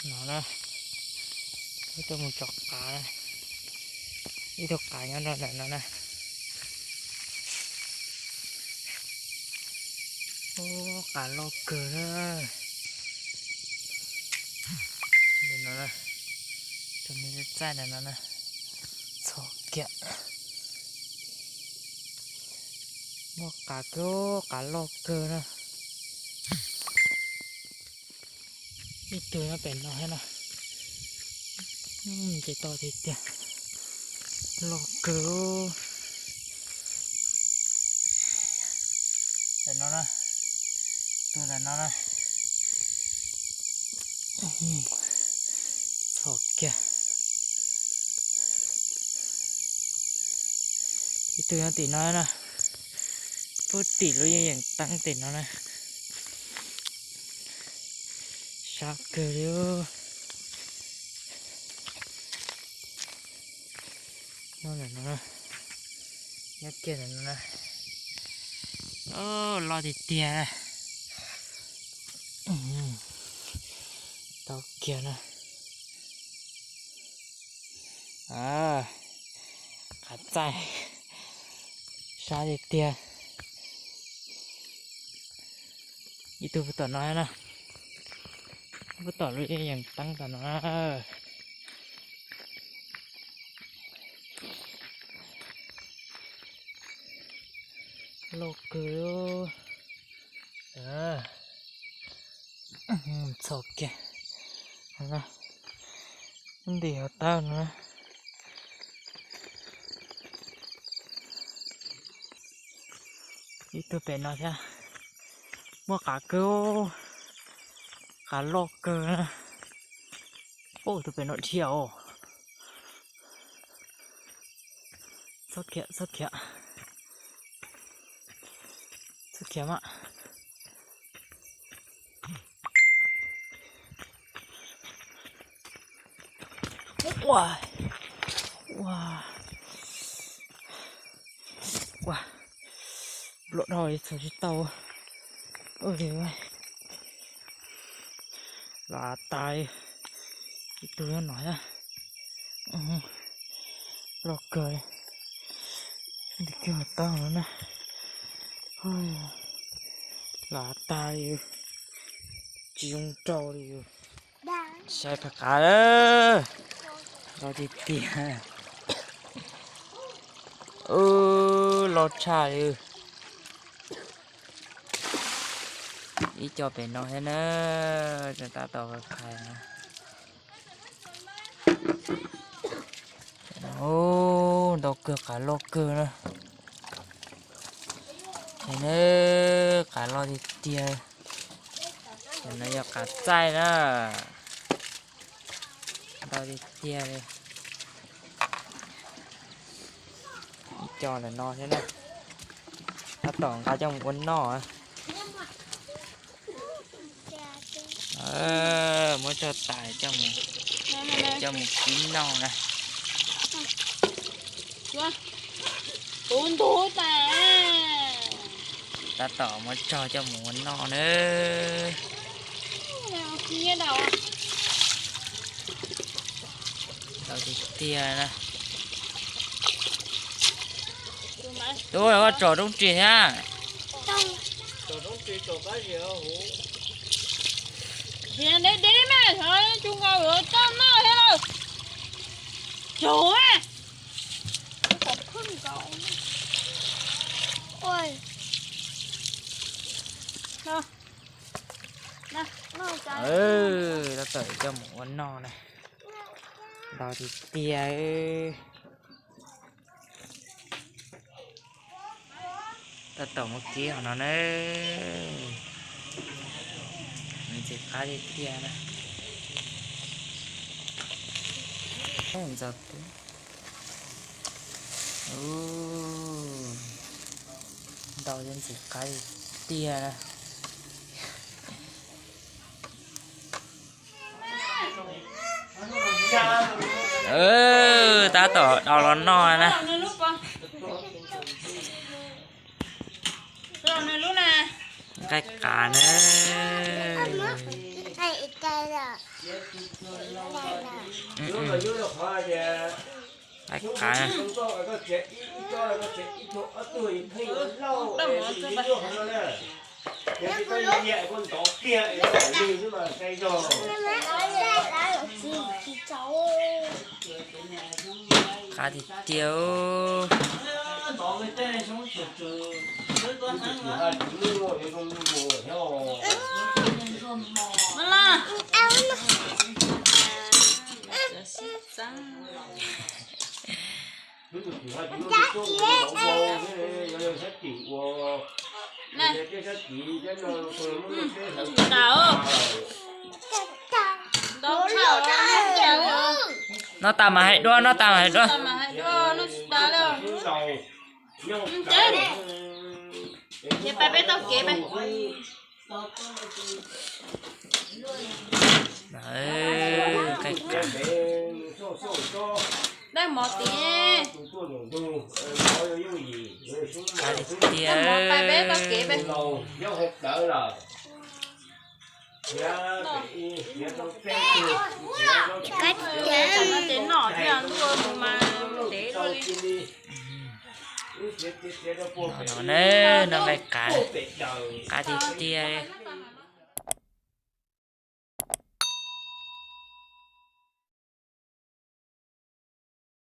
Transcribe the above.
No na, wb tuaj mus tso qav na, ib tug qav nyob rau ntawm no na. Ub, qav loj kawg na. Ntawm no na, tus me txaij ntawm no na, txhos kiag. Muaj qav kawg, qav loj kawg na. Ib tug nyob pem no thiab na. Ces to tiag tiag, loj kawg. Ntawm no na, tus ntawm no na, txhos kiag. Ib tug nyob tim no na, puag tim lub yeeb yeem teeb tim no na. Sab kawg li. Nyob ntawm no, nyob kiag ntawm no na. Loj tiag tiag. Tau kiag na. Qav txaij, sab tiag tiag. Ib tug puag tom no na, puag tom lub yeeb yeem teeb tom no na. Loj kawg. Txhos kiag. Ntim hauv taub no. Ib tug pem no thiab. Muaj qav kawg, qav loj kawg na. Ub, tus pem no dhia os. Txhob khiav, txhob khiav. Txhob khiav mas. Ua, ua, ua, npluam dhau li txhos tsis tau. Ua li, los tas li. Ib tug nyob no thiab. Loj kawg li. Ntim kiag hauv taub no na. Los tas li, tsis zoo rau li. Saib phaj qav lawm, loj tiag tiag. Ub, loj tshaj li. Ib co pem no thiab na, tab tom phaj phaj. Ub, ntau kawg, qav loj kawg na. Ces na, qav loj tiag tiag. Ces no yog qav txaij na. Ntau tiag tiag li. Ib co ntawm no thiab na. Tab tom nqa coj mus ua noj. Muab tso tas coj mus, coj mus kib noj na. Tab tom muab tso coj mus ua noj na. Ntau tiag tiag na. Tub, koj tsom roob ris thiab? Deb deb mas, xyov tsis nkaus yuav coj noj thiab lauj. Tsuv a. Tab tom coj mus ua noj na. Ntau tiag tiag. Tab tom muab kib hauv no na. Ntxim qab tiag tiag na. Ntxim qab, ntau thiab ntxim qab tiag na. Tab tom dau los noj na. Nqaij qav na. Qaib qaib. Qab tiag tiag. Noj tas mas hais dua, noj tas mas hais dua. Ces pais peb taug kev pais. Daj mov tiag. Daj mov pais peb taug kev pais. Ces noj thiab ntuj mus mas ntev dua li. No nqaij qav, qav tiag tiag.